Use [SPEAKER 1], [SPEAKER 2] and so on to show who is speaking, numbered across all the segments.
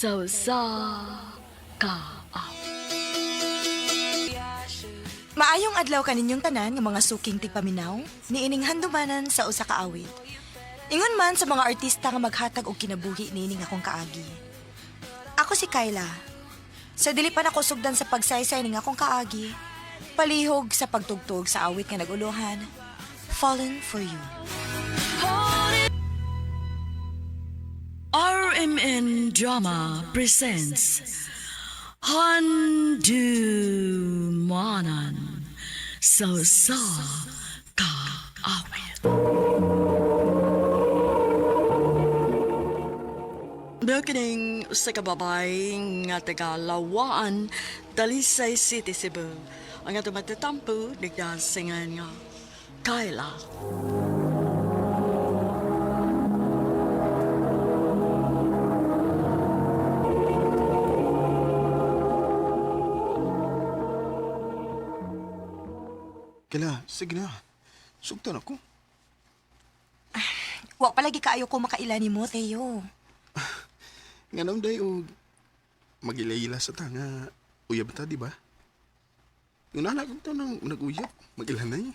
[SPEAKER 1] Sa usa ka awit.
[SPEAKER 2] Maayong adlaw kaninyong tanan nga mga suking tigpaminaw, niining handumanan sa usa ka awit. Ingon man sa mga artista nga maghatag og kinabuhi niining akong kaagi. Ako si Kyla. Sa dili pa nako sugdan sa pagsaysay ning akong kaagi, palihog sa pagtugtog sa awit nga naguluhan, Fallen for You.
[SPEAKER 1] RMN Drama presents Handumanan sa usa ka awit.
[SPEAKER 3] Kining usa ka babay nga taga Lawaan, Talisay City, Cebu. Ang atong matatampo, nagdasingan nga Kyla.
[SPEAKER 4] Kala, sige na. Sugtan ako.
[SPEAKER 2] Wa palagi kaayo ko makaila nimo, Teo.
[SPEAKER 4] Nga naman day, og magila-ila sa ta nga uyab ta, di ba? Yung nanak ko nang nag-uyab, mag-ilanay.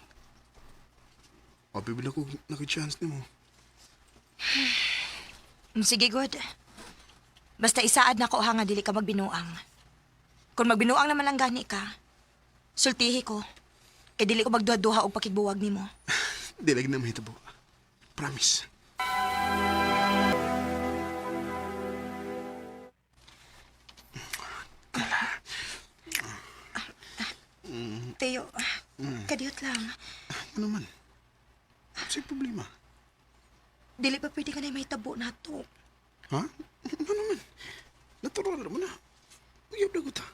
[SPEAKER 4] Abi bila ko naki-chance nimo.
[SPEAKER 2] Sige, good. Basta isaad na ko ha nga dili ka magbinuang. Kung magbinuang naman lang gani ka, sultihi ko. Kay dili ko magduha-duha og pakigbuwag nimo.
[SPEAKER 4] Di lagi na mahitabo. Promise.
[SPEAKER 2] Teo, kadiyot lang.
[SPEAKER 4] Ano man? Sa'y problema.
[SPEAKER 2] Dili pa pwede ka na mahitabo na to.
[SPEAKER 4] Ha? Ano man? Natural naman na. Uyab na ko ta.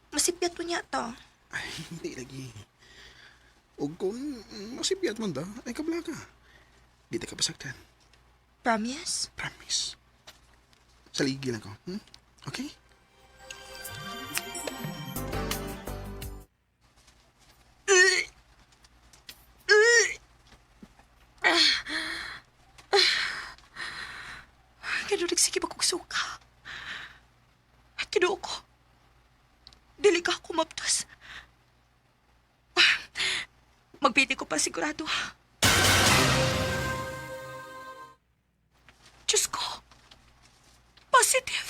[SPEAKER 2] Masipyat po niya to.
[SPEAKER 4] Ay, hindi lagi. O kung masipyat man ta, ay kabla ka. Di ta ka pasaktan.
[SPEAKER 2] Promise?
[SPEAKER 4] Promise. Saligi lang ko. Okay?
[SPEAKER 2] Kano nagsige ba kong suka? At kinuo ko. Dili ka ako maptos. Magpiti ko pa sigurado. Diyos ko. Positive.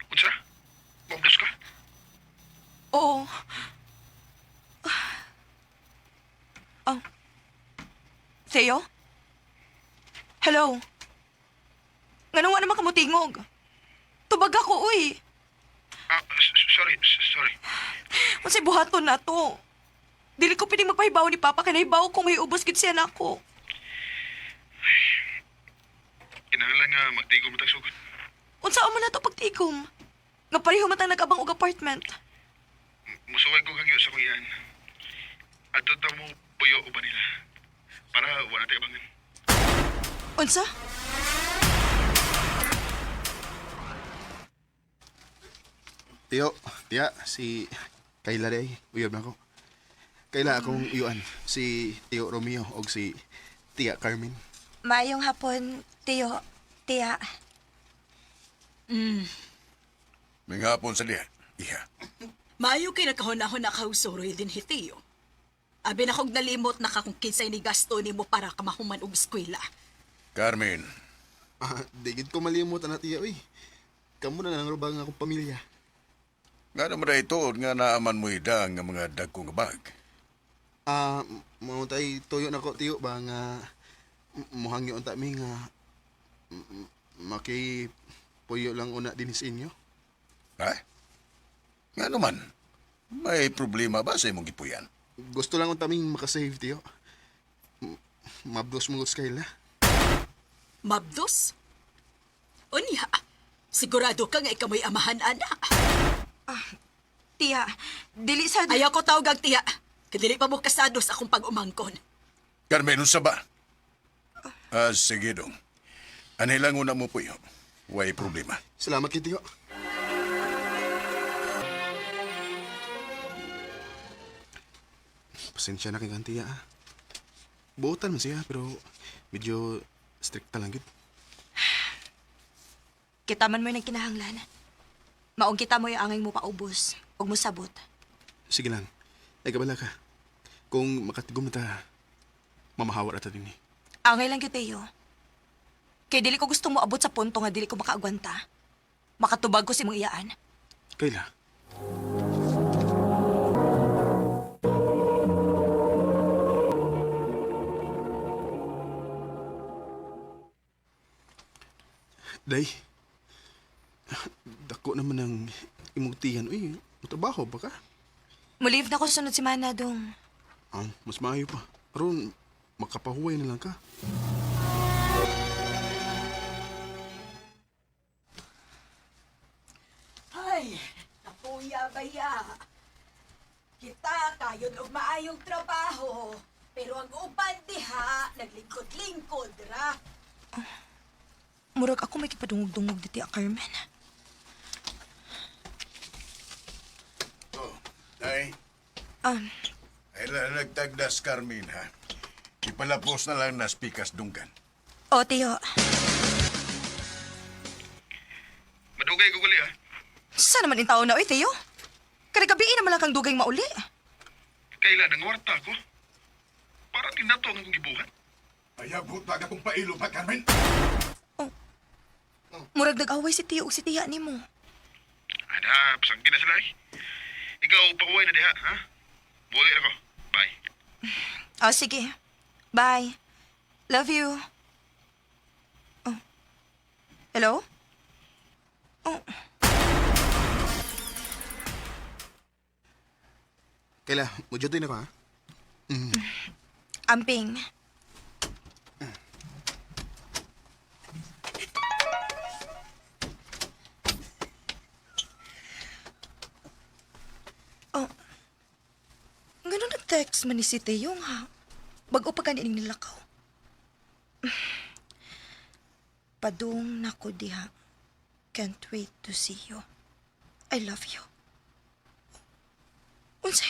[SPEAKER 4] Unsa? Mabdos ka?
[SPEAKER 2] Oo. Oh. Theo? Hello? Ngano nga naman kamutingog? Tubag ako, uy.
[SPEAKER 4] Ah, sorry, sorry.
[SPEAKER 2] Unsay buhaton na to? Dili ko pining magpahibaw ni Papa kay nahibaw kung may ubos gid siya nako.
[SPEAKER 4] Kinahanglan nga magtigom mo sugod.
[SPEAKER 2] Unsa man na to pagtigom? Nga pareho man tang nag-abang og apartment.
[SPEAKER 4] Musuway ko kang sa kong iyan. Adto ta mo puyo uban nila. Para wala tayo abangan.
[SPEAKER 2] Unsa?
[SPEAKER 4] Tiyo, tiya, si Kayla day, uyab na ko. Kayla akong uyuan, si Tiyo Romeo og si Tia Carmen.
[SPEAKER 2] Maayong hapon, Teo. Tia.
[SPEAKER 5] May hapon sa diha. Iha.
[SPEAKER 6] Maayo kay nakahunahon na kahusoroy din hitiyo. Abi na kog nalimot na ka kung kinsay ni gasto nimo para ka mahuman og eskwela.
[SPEAKER 5] Carmen,
[SPEAKER 4] Ah, di gid ko malimutan na tiya, uy. Kamu na lang rubang akong pamilya.
[SPEAKER 5] nga naman na ito nga naaman mo ida nga mga dagko nga bag.
[SPEAKER 4] Ah, mo tay tuyo na ko tiyo ba nga muhangyo unta mi nga maki puyo lang una din sa inyo.
[SPEAKER 5] Ha? Nga naman, may problema ba sa imong gipuyan?
[SPEAKER 4] Gusto lang unta ming makasave tiyo. Mabdos mo Kayla.
[SPEAKER 6] Mabdos? Unya, sigurado ka nga ikaw may amahan, ana.
[SPEAKER 2] Tia, dili sa
[SPEAKER 6] Ayaw ko tawag ang tiya. Kadili pa mo kasado sa akong pag-umangkon.
[SPEAKER 5] Carmen, unsa ba? Ah, sige dong. Anay lang una mo puyo. Way problema.
[SPEAKER 4] Salamat kay tiyo. Pasensya na kay Kantiya. Ah. Buotan man siya pero medyo strikta lang gid.
[SPEAKER 2] Kita man mo'y nagkinahanglan. Maong kita mo'y angay mo paubos ug mosabot.
[SPEAKER 4] Sige lang. Ay, kabala ka. Kung makatigom na ta, mamahawa na ta din eh.
[SPEAKER 2] Angay lang gyud, Teo. Kay dili ko gusto moabot sa punto nga dili ko makaagwanta. Makatubag ko sa imong iyaan.
[SPEAKER 4] Kayla. Day, dako naman ang imong tiyan. Uy, trabaho ba ka?
[SPEAKER 2] Mulive na ko sunod semana dong.
[SPEAKER 4] Ah, mas maayo pa. Aron, makapahuway na lang ka.
[SPEAKER 6] Ay, napuya baya. Kita kayod og maayong trabaho, pero ang uban diha naglingkod-lingkod ra.
[SPEAKER 2] Murag ako may kipadungog-dungog diti a Carmen.
[SPEAKER 5] Oh, Day. Ay la nagtagdas, Carmen, ha? Ipalapos na lang na spikas dunggan.
[SPEAKER 2] O, Teo.
[SPEAKER 4] Madugay ko gali, ha?
[SPEAKER 2] Saan naman in tao na, oy, Teo? Kada gabi naman lang kang dugay mauli.
[SPEAKER 4] Kayla, nangwarta ko. Para din na to ang akong gibuhat.
[SPEAKER 5] Ayaw, butag akong pailo pa, Carmen.
[SPEAKER 2] Murag nag-away si Teo ug si Tiya nimo.
[SPEAKER 4] Ada, pasanggi na sila eh. Ikaw, pakuway na diha, ha? Buli na ko. Bye.
[SPEAKER 2] O, sige. Bye. Love you. Oh. Hello? Oh.
[SPEAKER 4] Kayla, mo na ko, ha?
[SPEAKER 2] Amping. Oh. Ganun nag-text man ni si Teo nga. Bago pa ganining nilakaw. Padung nako diha. Can't wait to see you. I love you. Unsa?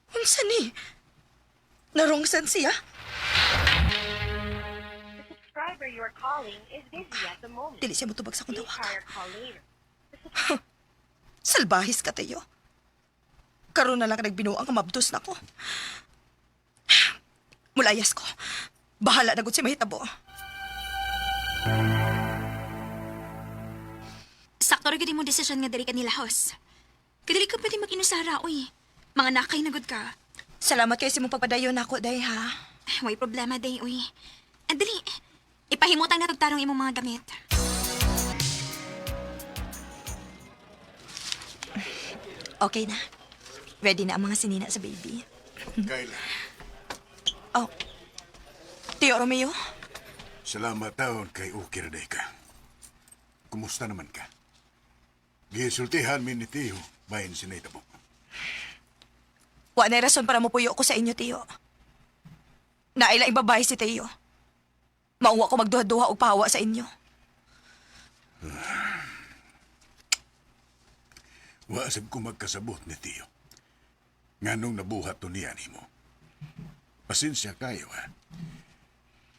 [SPEAKER 2] Unsa ni? Narongsan siya?
[SPEAKER 7] The subscriber you are calling is busy at the moment.
[SPEAKER 2] Dili siya motubag sa akong
[SPEAKER 7] Please
[SPEAKER 2] tawag.
[SPEAKER 7] try your call later.
[SPEAKER 2] Salbahis ka, Teo. Karon na lang ka nagbinuang nga mabdos na ko. Mulayas ko. Bahala na gud si mahitabo.
[SPEAKER 8] Sakto ra gyud imong desisyon nga diri ka nilahos. Kadili ka pwede mag-inusara, uy. Mga nakay na gud ka.
[SPEAKER 2] Salamat kay sa imong pagpadayon nako, day ha.
[SPEAKER 8] Way problema, day, uy. Andali, ipahimutang na tarong imong mga gamit.
[SPEAKER 2] Okay na. Ready na ang mga sinina sa baby.
[SPEAKER 5] Kayla,
[SPEAKER 2] Oh. Tio Romeo,
[SPEAKER 5] salamat taon kay okay na day ka. Kumusta naman ka? Gisultihan mi ni Tiyo, bahin sinayta mo.
[SPEAKER 2] wa na rason para mopuyo ko sa inyo, Tio. Naila babae si Teo. Mauwa ko magduha-duha og pahawa sa inyo.
[SPEAKER 5] Wa sab ko magkasabot ni Tiyo. Nganong nabuhat to niya nimo. Pasensya kayo, ha?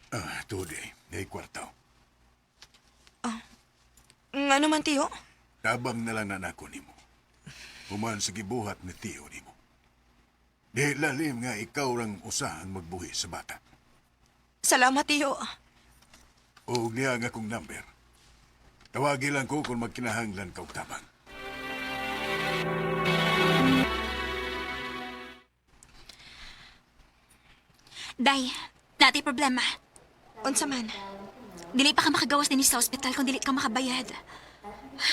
[SPEAKER 5] Ah, today, ay kwartaw.
[SPEAKER 2] Ngano man, Tio?
[SPEAKER 5] Tabang na lang na nako nimo. Human sa gibuhat ni Tiyo nimo. Di lalim nga ikaw rang usa ang magbuhi sa bata.
[SPEAKER 2] Salamat, Tio.
[SPEAKER 5] O niya ang akong number. Tawagi lang ko kung magkinahanglan ka og tabang.
[SPEAKER 8] Day, natay problema.
[SPEAKER 2] Unsa man?
[SPEAKER 8] Dili pa ka makagawas dinhi sa ospital kung dili ka makabayad.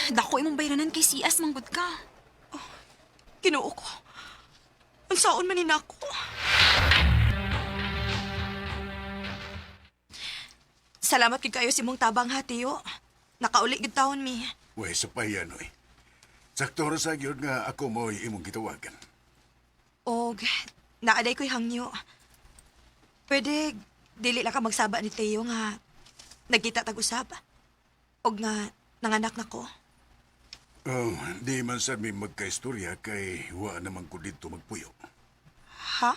[SPEAKER 8] Dako imong bayranan kay CS manggod ka.
[SPEAKER 2] Ginoo ko. Unsaon man ni nako? Salamat gid kayo sa imong tabang ha, Tiyo. Nakauli gid taon mi.
[SPEAKER 5] Way sa payan, oy. Sakto ra sa gyud nga ako mo'y imong gitawagan.
[SPEAKER 2] Og naaday ko'y hangyo. Pwede dili lang ka magsaba ni Teo nga nagkita tag usab. Og nga nanganak na ko.
[SPEAKER 5] Oh, di man sad mi magkaistorya kay wa naman ko didto magpuyo.
[SPEAKER 2] Ha?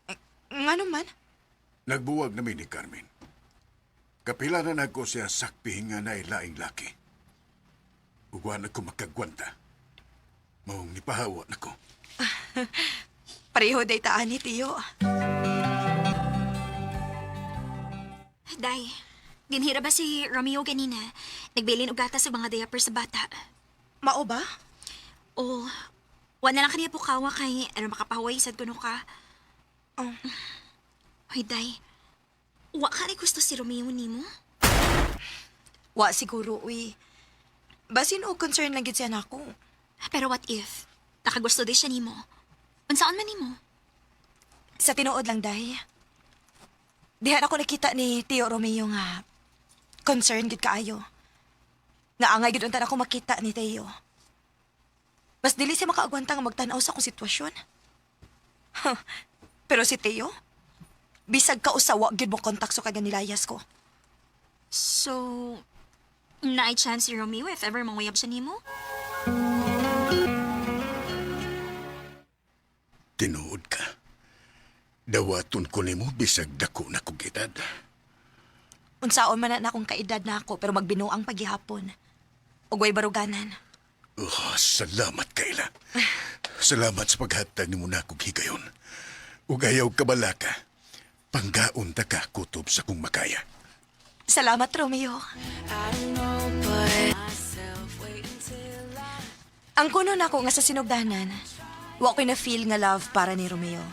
[SPEAKER 2] Eh, ngano man?
[SPEAKER 5] Nagbuwag nami ni Carmen. Kapila na nako siya sakpihin nga nailaing laki. Ugwan ako makagwanta. Maong nipahawa nako.
[SPEAKER 2] Pareho day taan ni Tiyo.
[SPEAKER 8] Day, dinhira ba si Romeo ganina? Nagbilin og gatas sa mga diaper sa bata.
[SPEAKER 2] Mao ba?
[SPEAKER 8] O, wala lang kaniya pukawa kay ano makapahuway sad kuno ka.
[SPEAKER 2] Oh.
[SPEAKER 8] Hoy, Day. Wa ka rin gusto si Romeo nimo?
[SPEAKER 2] Wa siguro, uy. Basin o concern lang gid siya nako.
[SPEAKER 8] Pero what if? Nakagusto di siya nimo. Unsaon man nimo?
[SPEAKER 2] Sa tinuod lang, day. Dihan ako nakita ni Tio Romeo nga concern gid kaayo. Nga angay gid unta ako makita ni Teo. Mas dili siya makaagwanta nga magtan-aw sa akong sitwasyon. Pero si Teo, bisag ka usawa gid mo kontak sa kanya nilayas ko.
[SPEAKER 8] So, naay chance si Romeo if ever manguyab siya nimo?
[SPEAKER 5] Tinuod ka. Dawaton ko nimo bisag dako na kong edad.
[SPEAKER 2] Unsaon man na akong kaedad na ako pero magbinuang paghihapon. Ug way baruganan.
[SPEAKER 5] Oh, salamat, Kayla. Salamat sa paghatag nimo na akong higayon. Ug ayaw kabalaka. Panggaon ta ka kutob sa kong makaya.
[SPEAKER 2] Salamat, Romeo. Ang kuno nako nga sa sinugdanan, wa ko'y na-feel nga love para ni Romeo.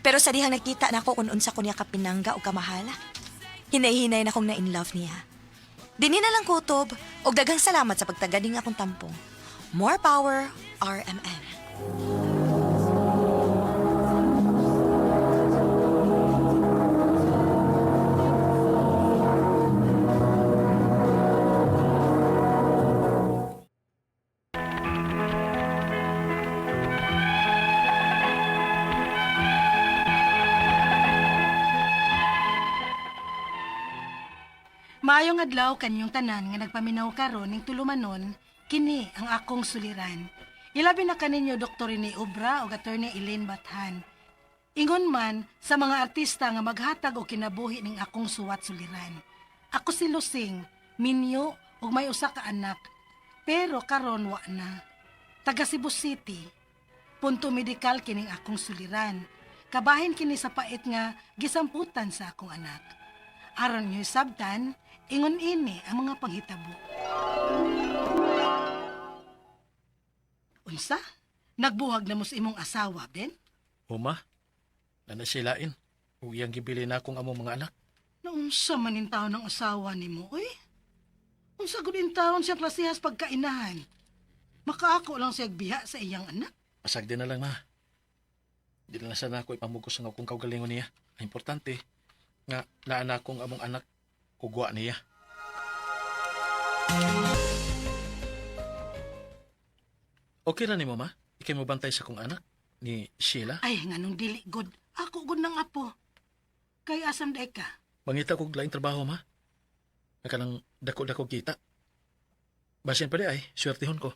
[SPEAKER 2] Pero sa dihang nakita nako kung unsa ko niya kapinangga o kamahal, hinay-hinay na kong na-in love niya. Dini na lang kutob, og daghang salamat sa pagtaganing akong tampong. More power, RMN.
[SPEAKER 9] Maayong adlaw kanyong tanan nga nagpaminaw karon ning tulumanon, kini ang akong suliran. Ilabi na kaninyo Dr. Rene Obra ug Attorney Elaine Bathan. Ingon man sa mga artista nga maghatag og kinabuhi ning akong suwat suliran. Ako si Lusing, minyo ug may usa ka anak. Pero karon wa na. Taga Cebu City. Punto medikal kining akong suliran. Kabahin kini sa pait nga gisamputan sa akong anak. Aron niyo sabtan, ingon ini ang mga panghitabo. Unsa? Nagbuhag na mo sa imong asawa, Ben?
[SPEAKER 10] Uma, nanasilain. Ug iyang gibili na akong among mga anak.
[SPEAKER 9] Naunsa man in taon ng asawa nimo, oy? Unsa gud in taon siya klasihas pagkainahan? Makaako lang siya biha sa iyang anak.
[SPEAKER 10] Pasag din na lang, ma. Di na lang sana ako ipamugos ang akong kaugalingon niya. Ang importante, nga naa na akong among anak kugwa niya. Okay ra nimo, ma? Ikay mo bantay sa akong anak ni Sheila?
[SPEAKER 9] Ay, nganong dili gud. Ako gud nang apo. Kay asam day ka?
[SPEAKER 10] Mangita kog laing trabaho, ma. Nga kanang dako-dako kita. Basin pa di ay, swertihon ko.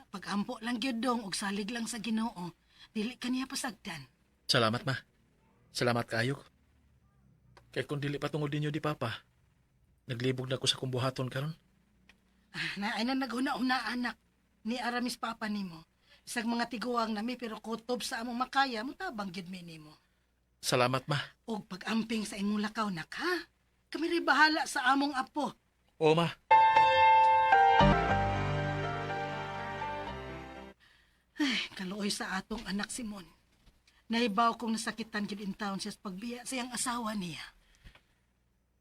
[SPEAKER 9] Pagampo lang gyud dong og salig lang sa Ginoo. Dili kaniya pasagdan.
[SPEAKER 10] Salamat, ma. Salamat kaayo. Kay kung dili pa tungod ninyo di papa, naglibog na ko sa kumbuhaton karon.
[SPEAKER 9] Ah, na ay na naghuna-huna anak ni Aramis papa nimo. Isag mga tiguang nami pero kutob sa among makaya mutabang gyud mi nimo.
[SPEAKER 10] Salamat, ma.
[SPEAKER 9] Og pag-amping sa imong lakaw nak ha. Kami rin bahala sa among apo.
[SPEAKER 10] Oo, ma.
[SPEAKER 9] Ay, kaluoy sa atong anak Simon. Naibaw kong nasakitan gyud in town siya sa pagbiya sa iyang asawa niya.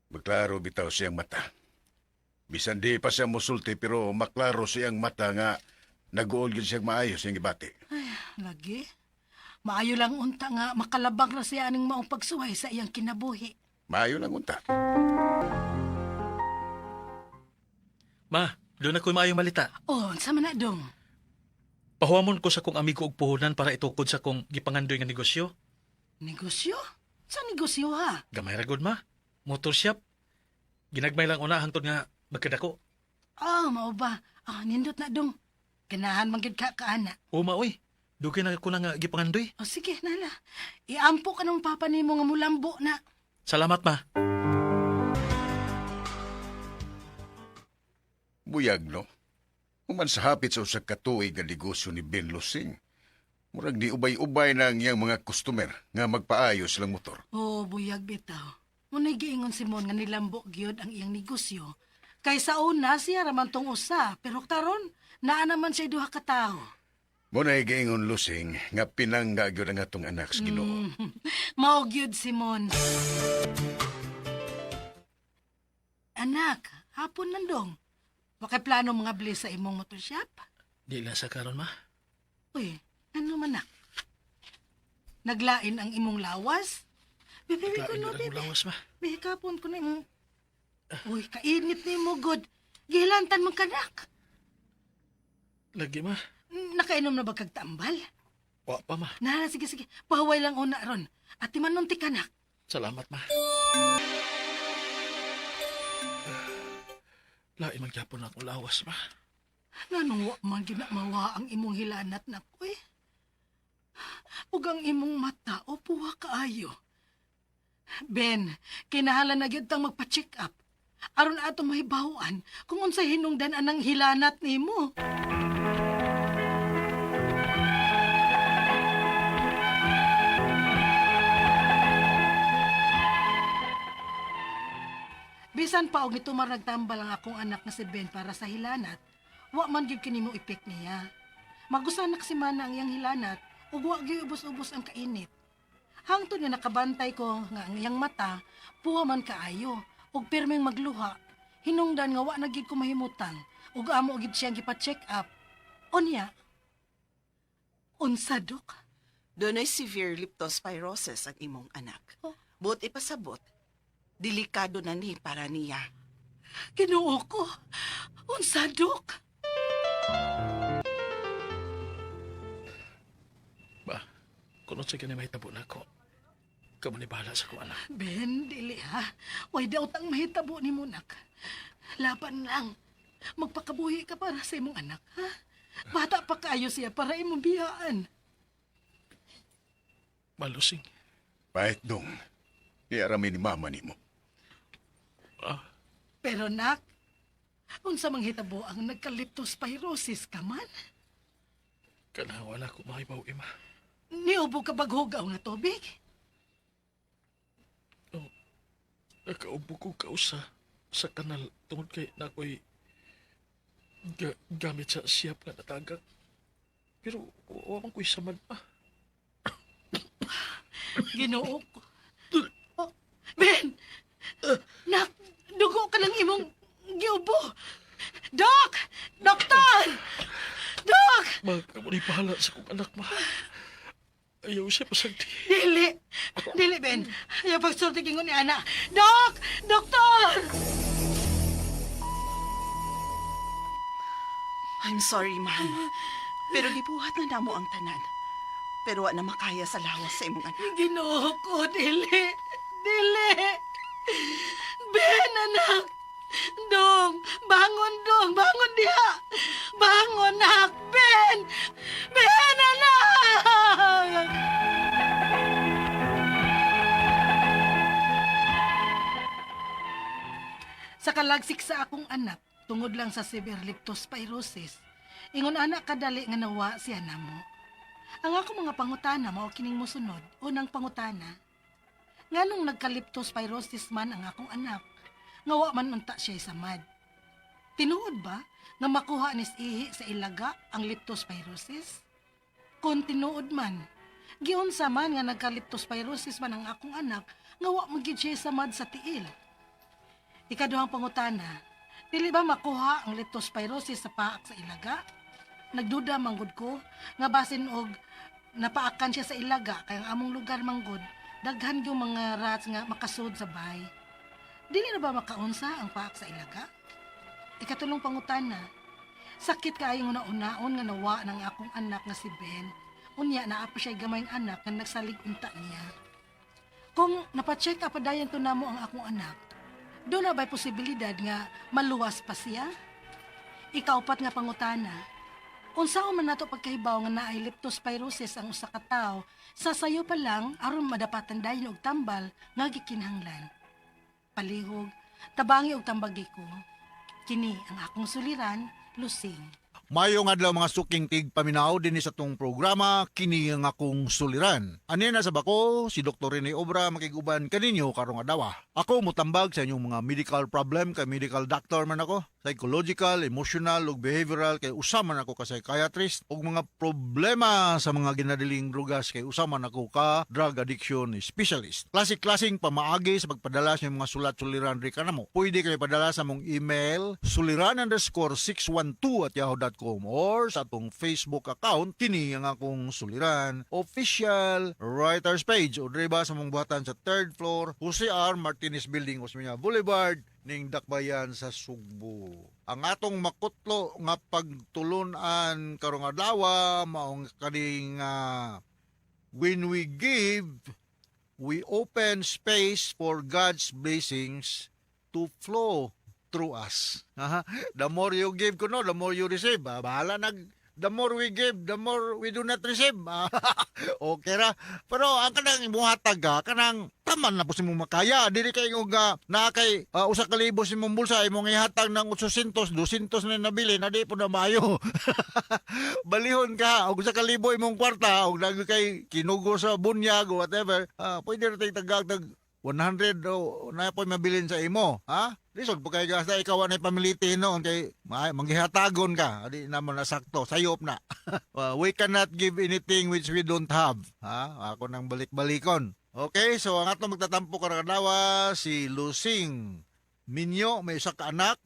[SPEAKER 5] Maklaro bitaw siyang mata. Bisan di pa siya musulti pero maklaro siyang mata nga nag-uol gyud siyang maayo siyang gibati.
[SPEAKER 9] Ay, lagi. Maayo lang unta nga makalabang ra siya aning maong pagsuway sa iyang kinabuhi.
[SPEAKER 5] Maayo lang unta.
[SPEAKER 10] Ma, doon ako'y maayong malita.
[SPEAKER 9] Oh, unsa man na dong?
[SPEAKER 10] Pahuwamon ko sa kong amigo og puhunan para itukod sa kong gipangandoy nga negosyo.
[SPEAKER 9] Negosyo? Sa negosyo ha?
[SPEAKER 10] Gamay ra gud, ma. Motor shop. Ginagmay lang una hangtod nga magkadako.
[SPEAKER 9] Ah, mao ba? Ah, nindot na dong. Ganahan man gyud ka kaana.
[SPEAKER 10] Oo, ma, oy. Dugay na ko na nga gipangandoy.
[SPEAKER 9] O sige, nala. Iampo ka ng papa nimo nga mulambo na.
[SPEAKER 10] Salamat, ma.
[SPEAKER 5] Buyag, no? Human sa hapit sa usa ka tuig nga negosyo ni Ben Lusing. Murag ni ubay-ubay na ang iyang mga customer nga magpaayos lang motor.
[SPEAKER 9] Oo, buyag bitaw. Muna'y giingon si Mon nga nilambo gyud ang iyang negosyo. Kay sa una siya raman tong usa, pero karon naa naman siya duha ka tawo.
[SPEAKER 5] Muna'y giingon Lusing nga pinangga gyud ang atong anak sa Ginoo.
[SPEAKER 9] Mao gyud si Mon. Anak, hapon nandong. Wakay plano mga bli sa imong motor shop?
[SPEAKER 10] Di lang sa karon, ma.
[SPEAKER 9] Uy, ano man nak? Naglain ang imong lawas? Bebe, ko
[SPEAKER 10] Naglain
[SPEAKER 9] no,
[SPEAKER 10] gyud akong
[SPEAKER 9] bebe.
[SPEAKER 10] lawas, ma.
[SPEAKER 9] Bebe, kapon ko na imong... Uy, kainit ni mo, god. Gihilantan mong kanak.
[SPEAKER 10] Lagi, ma.
[SPEAKER 9] Nakainom na ba kag tambal?
[SPEAKER 10] Wa pa, ma.
[SPEAKER 9] Na, sige, sige. Pahuway lang una ron. At timanon ti kanak.
[SPEAKER 10] Salamat, ma. Lain man gyapon akong lawas, ma.
[SPEAKER 9] Nganong wa man gyud na mawa ang imong hilanat nako eh. Ug ang imong mata o puwa kaayo. Ben, kinahalan na gyud tang magpa-check up. Aron ato mahibaw-an kung unsay hinungdan anang hilanat nimo. Bisan pa og nitumar nagtambal ang akong anak nga si Ben para sa hilanat, wa man gyud kini mo epek niya. Magusan na kasi man ang iyang hilanat ug wa gyud ubos-ubos ang kainit. Hangtod nga nakabantay ko nga ang iyang mata, puwa man kaayo ug pirming magluha. Hinungdan nga wa na gyud ko mahimutang ug amo gyud siyang gipa-check up. Unya, unsa dok?
[SPEAKER 11] Dunay severe leptospirosis ang imong anak.
[SPEAKER 9] Oh.
[SPEAKER 11] Buot ipasabot, delikado na ni para niya.
[SPEAKER 9] Ginoo ko. Unsa dok?
[SPEAKER 10] Ba, kung unsa gani mahitabo nako. Kamo ni bahala sa akong anak.
[SPEAKER 9] Ben, dili ha. Way daw tang mahitabo ni Munak. Laban lang. Magpakabuhi ka para sa imong anak, ha? Bata pa kaayo siya para imong biyaan.
[SPEAKER 10] Malusing.
[SPEAKER 5] Pahit dong. Iarami ni mama nimo.
[SPEAKER 10] Ah,
[SPEAKER 9] Pero nak, unsa mang hitabo ang nagka-leptospirosis ka man?
[SPEAKER 10] kanang wala ko mahibaw, ima.
[SPEAKER 9] Niubo ka baghugaw nga tubig?
[SPEAKER 10] Oh, nakaubo ko kausa sa kanal tungod kay nakoy gamit sa siyap nga natagak. Pero wa man ko'y samad pa.
[SPEAKER 9] Ginoo ko. Oh, Ben! Nak, dugo ka ng imong giubo. Dok! Doktor! Dok!
[SPEAKER 10] Ma, kamo ni bahala sa akong anak, ma. Ayaw siya pasagdi.
[SPEAKER 9] Dili! Dili, Ben. Ayaw pagsulti kingon ni Ana. Dok! Doktor!
[SPEAKER 11] I'm sorry, ma'am. Pero gibuhat na namo ang tanan. Pero wa na makaya sa lawas sa imong anak.
[SPEAKER 9] Ginoo ko, dili. Dili! Ben, anak! Dong! Bangon, dong! Bangon diha! Bangon, anak! Ben! Ben, anak! Sa kalagsik sa akong anak, tungod lang sa severe leptospirosis, ingon anak kadali nga nawa siya namo. Ang ako mga pangutana mao kining mosunod, unang pangutana. Nganong nagka-leptospirosis man ang akong anak, nga wa man unta siya samad. Tinuod ba nga makuha nis ihi sa ilaga ang leptospirosis? Kung tinuod man, giunsa man nga nagka-leptospirosis man ang akong anak, nga wa man gyud siya samad sa tiil. Ikaduhang pangutana, dili ba makuha ang leptospirosis sa paak sa ilaga? Nagduda manggod ko nga basin og napaakan siya sa ilaga kay ang among lugar manggod daghan gyud mga rats nga makasud sa bahay. Dili na ba makaunsa ang paak sa ilaga? Ikatulong pangutana, sakit kaayong una-unaon nga nawa ng akong anak nga si Ben. Unya naa pa siya gamayng anak nga nagsalig unta niya. Kung napacheck up padayon to namo ang akong anak, doon na ba'y posibilidad nga maluwas pa siya? Ikaupat nga pangutana, unsaon man nato pagkahibaw nga naay leptospirosis ang usa ka tawo sa sayo pa lang aron madapatan dayon og tambal nga gikinahanglan. Palihog, tabangi og tambagi ko. Kini ang akong suliran, Lusing.
[SPEAKER 12] Mayong adlaw, mga suking tig paminaw dinhi sa atong programa, Kini ang Akong Suliran. Ani na sa bako si Dr. Rene Obra makiguban kaninyo karong adlaw. Ako mutambag sa inyong mga medical problem kay medical doctor man ako, psychological, emotional ug behavioral kay usa man ako ka psychiatrist, ug mga problema sa mga ginadiling drugas kay usa man ako ka drug addiction specialist. Klase-klaseng pamaagi sa pagpadala sa inyong mga sulat suliran ri kanamo. Pwede kayo padala sa among email suliran_612@yahoo.com or sa atong Facebook account, Kini ang Akong Suliran Official Writers Page, o diri ba sa among buhatan sa third floor, Jose R. Martinez Building, Osmeña Boulevard, ning Dakbayan sa Sugbo. Ang atong makutlo nga pagtulunan karong adlaw maong kaning when we give, we open space for God's blessings to flow through us. Aha. The more you give kuno, the more you receive. Ah, bahala nag the more we give, the more we do not receive. Ah, okay ra. Pero ang kanang imuhatag ka, kanang taman na po si mong makaya. Dili kay nga naa kay 1,000 sa imong bulsa, imong ihatag ng 800, 200 na nabili, na di po na maayo. Balihon ka, og 1,000 imong kwarta, og naa kay kinugo sa bunyag o whatever, pwede ra tay tagag tag 100 o na po mabilin sa imo, ha? Lisod po kay gasta ikaw anay pamiliti noon kay manggihatagon ka, di naman na sakto, sayop na. We cannot give anything which we don't have, ha? Ako nang balik-balikon. Okay, so ang atong magtatampo karong adlaw si Lusing Minyo, may isa ka anak,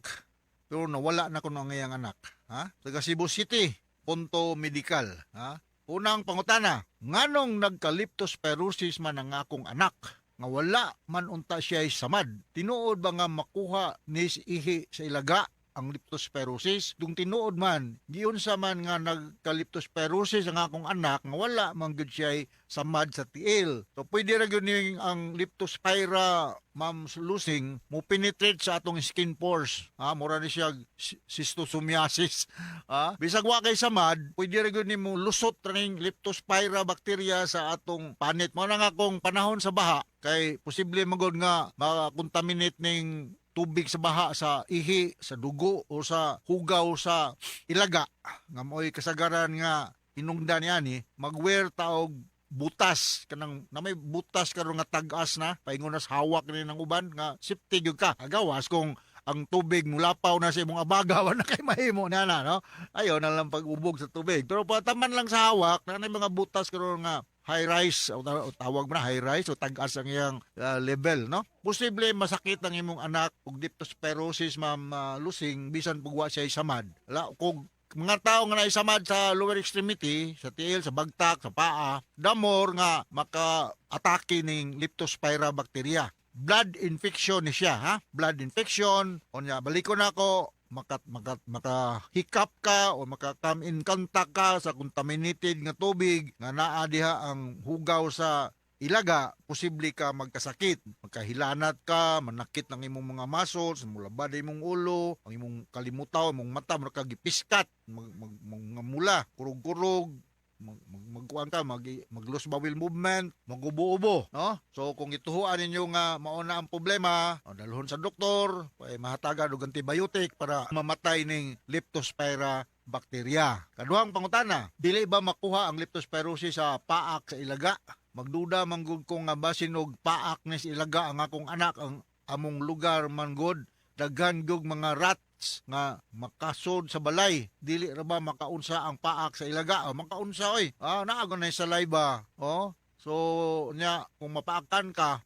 [SPEAKER 12] pero nawala na kuno ang iyang anak, ha? Taga Cebu City, punto medical, ha? Unang pangutana, nganong nagka-leptospirosis man ang akong anak nga wala man unta siya samad? Tinuod ba nga makuha ni ihi sa ilaga ang leptospirosis? Kung tinuod man, giunsa man nga nagka-leptospirosis ang akong anak nga wala man gyud siya samad sa tiil? So pwede ra gyud ning ang leptospira, Ma'am Lusing, mo penetrate sa atong skin pores. Ha, mura ni siya schistosomiasis. Ha, bisag wa kay samad, pwede ra gyud nimo lusot ra ning leptospira bacteria sa atong panit. Mao na nga kung panahon sa baha kay posible magod nga makakontaminate ning tubig sa baha sa ihi, sa dugo o sa hugaw sa ilaga nga mo'y kasagaran nga hinungdan niani, magwear ta og butas, kanang na may butas karon nga tag-as na paingon nas hawak ni ng uban nga safety gyud ka. Agawas kung ang tubig mulapaw na sa imong abaga, wala na kay mahimo na na, no? Ayo na lang pag-ubog sa tubig, pero pataman lang sa hawak na may mga butas karon nga high rise o tawag mo na high rise o tag-as ang iyang level, no? Posible masakit ang imong anak og leptospirosis, Ma'am Lusing, bisan pug wa siya samad. La kung mga tao nga naisamad sa lower extremity, sa tiil, sa bagtak, sa paa, the more nga maka-atake ning leptospira bacteria. Blood infection ni siya, ha? Blood infection, unya balikon ako, maka, maka, makahikap ka o maka-come in contact ka sa contaminated nga tubig nga naa diha ang hugaw sa ilaga, posible ka magkasakit, magkahilanat ka, manakit ng imong mga muscles, mulabad imong ulo, ang imong kalimutaw, imong mata, mura gipiskat, mag, mag, mag, mula, kurog-kurog, mag, mag, magkuan ka, mag, mag loose bowel movement, magubo-ubo, no? So kung ituhuan ninyo nga mao na ang problema, o, dalhon sa doktor, ay mahatagan og antibiotic para mamatay ning leptospira bacteria. Kaduhang pangutana, dili ba makuha ang leptospirosis sa paak sa ilaga? Magduda man gud ko nga basin og paak ni sa ilaga ang akong anak, ang among lugar man gud daghan gug mga rats nga makasod sa balay. Dili ra ba makaunsa ang paak sa ilaga? O, makaunsa oy. Ah, naa na saliva. Oh, so nya kung mapaakan ka,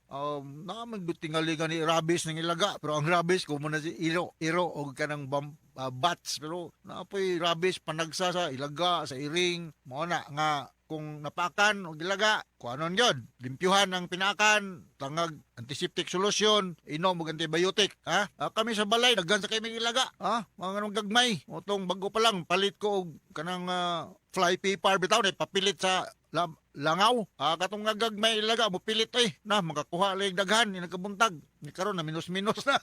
[SPEAKER 12] naa man gud tingali ni rabies ng ilaga, pero ang rabies kung mo na si iro iro og kanang bats, pero naa poy rabies panagsa sa ilaga, sa iring. Mao na nga kung napaakan og ilaga, kuanon gyud, limpyuhan ang pinaakan, tangag antiseptic solution, inom og antibiotic, ha? Ah, kami sa balay daghan sa kay may ilaga, ha? Mga anong gagmay otong bago pa lang palit ko og kanang fly paper bitaw na papilit sa langaw. Ah, katong nga gagmay ilaga mo pilit oy, na makakuha lang daghan ni nagkabuntag ni karon na minus-minus na.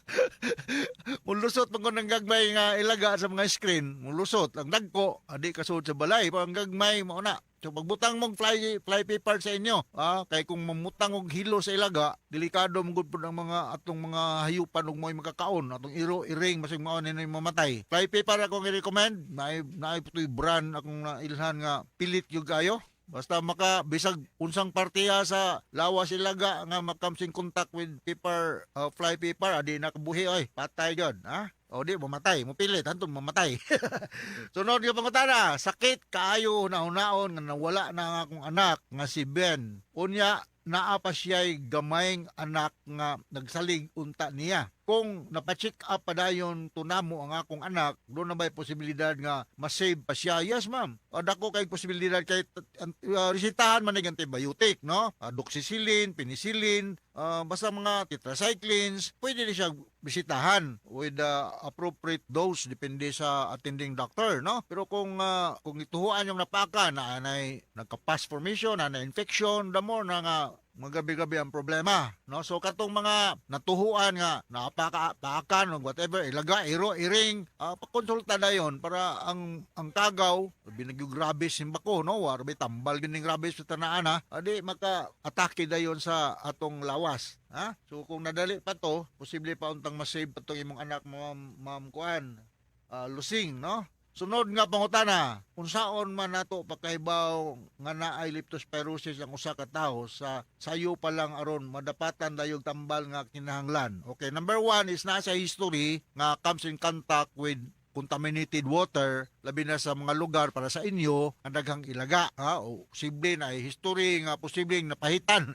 [SPEAKER 12] Mulusot man ko ng gagmay nga ilaga sa mga screen, mulusot ang dagko, adi kasud sa balay pa ang gagmay mao na. So pagbutang mong fly fly paper sa inyo, ah, kay kung mamutang og hilo sa ilaga, delikado mo gud pud ang mga atong mga hayupan ug mo'y makakaon, atong iro iring masig mao ni mamatay. Fly paper akong i-recommend, naay naay putoy brand akong nailhan nga pilit gyud kayo. Basta maka bisag unsang partiya sa lawas ilaga nga makamsing contact with paper, fly paper, adi nakabuhi oy, patay gyud, ha? O di mamatay, mopilit hantong mamatay. Sunod nga pangutana, sakit kaayo nahunaon nga nawala na ang akong anak nga si Ben. Unya naa pa siya'y gamayng anak nga nagsalig unta niya. Kung napacheck up pa dayon tunamo ang akong anak, doon na ba'y posibilidad nga masave pa siya? Yes, ma'am. O, dako kay posibilidad kay resitahan man ng antibiotic, no? Doxycycline, penicillin, basta mga tetracyclines, pwede ni siya bisitahan with the appropriate dose, depende sa attending doctor, no? Pero kung ituhuan yung napaka na anay nagka-pus formation, na infection, the more na nga magabi-gabi ang problema, no? So katong mga natuhuan nga napaka paakan o whatever, ilaga, iro, iring, pakonsulta na yon para ang tagaw, binagyo grabe simbako, no? War may tambal gining rabies sa tanaan ha, adi maka atake dayon sa atong lawas, ha? So kung nadali pa to, posible pa untang masave pa tong imong anak mo, ma'am, ma'am kuan, Lusing, no? Sunod nga pangutana, unsaon man nato pagkahibaw nga naay leptospirosis ang usa ka tawo sa sayo pa lang aron madapatan dayog tambal nga kinahanglan? Okay, number one is nasa history nga comes in contact with contaminated water, labi na sa mga lugar para sa inyo nga daghang ilaga, ha, o posible na history nga posibleng napahitan,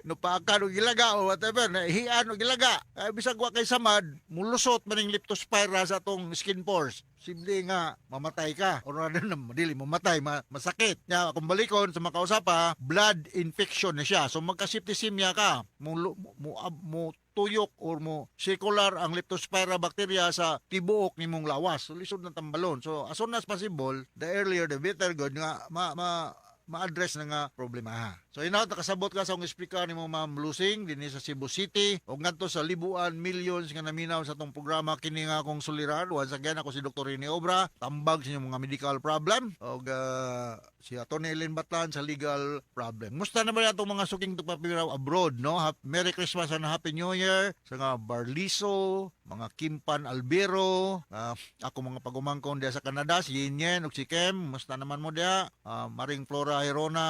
[SPEAKER 12] napaakan og ilaga o whatever, naihian og ilaga. Ay, bisag wa kay samad, mulusot maning leptospira sa atong skin pores, posible nga mamatay ka or rather na dili mamatay, masakit nya. Kung balikon sa makausapa, blood infection na siya, so magka-septicemia ka, mo, mo, mo tuyok or mo circular ang leptospira bacteria sa tibuok nimong lawas. So lisod na tambalon. So as soon as possible, the earlier the better good nga ma, ma ma-address na nga problema ha. So inaw nakasabot ka sa akong explicar nimo, Ma'am Lusing, dinhi sa Cebu City ug ngadto sa libuan millions nga naminaw sa atong programa, kini nga akong suliran. Once again, ako si Dr. Rene Obra, tambag sa inyong mga medical problem, ug si Atty. Ellen Batlan sa legal problem. Musta naman atong mga suking tugpaminaw abroad, no? Merry Christmas and Happy New Year sa nga Barliso, mga Kimpan Albero, ako mga pagumangkon diya sa Canada, si Yen ug si Kem, musta naman mo diya? Maring Flora Hirona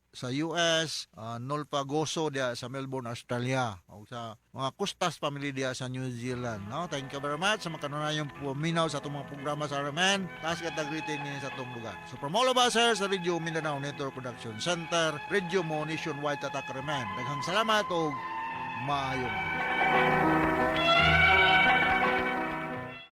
[SPEAKER 12] sa US, Nolpa Goso diya sa Melbourne, Australia, o sa mga Kustas family diya sa New Zealand. No? Thank you very much sa makanunayong puminaw sa atong mga programa sa RMN. Taas ka greeting ninyo sa atong lugar. So from all of us here sa Radio Mindanao Network Production Center, Radio Mo Nationwide Tatak RMN. Daghang salamat og maayong.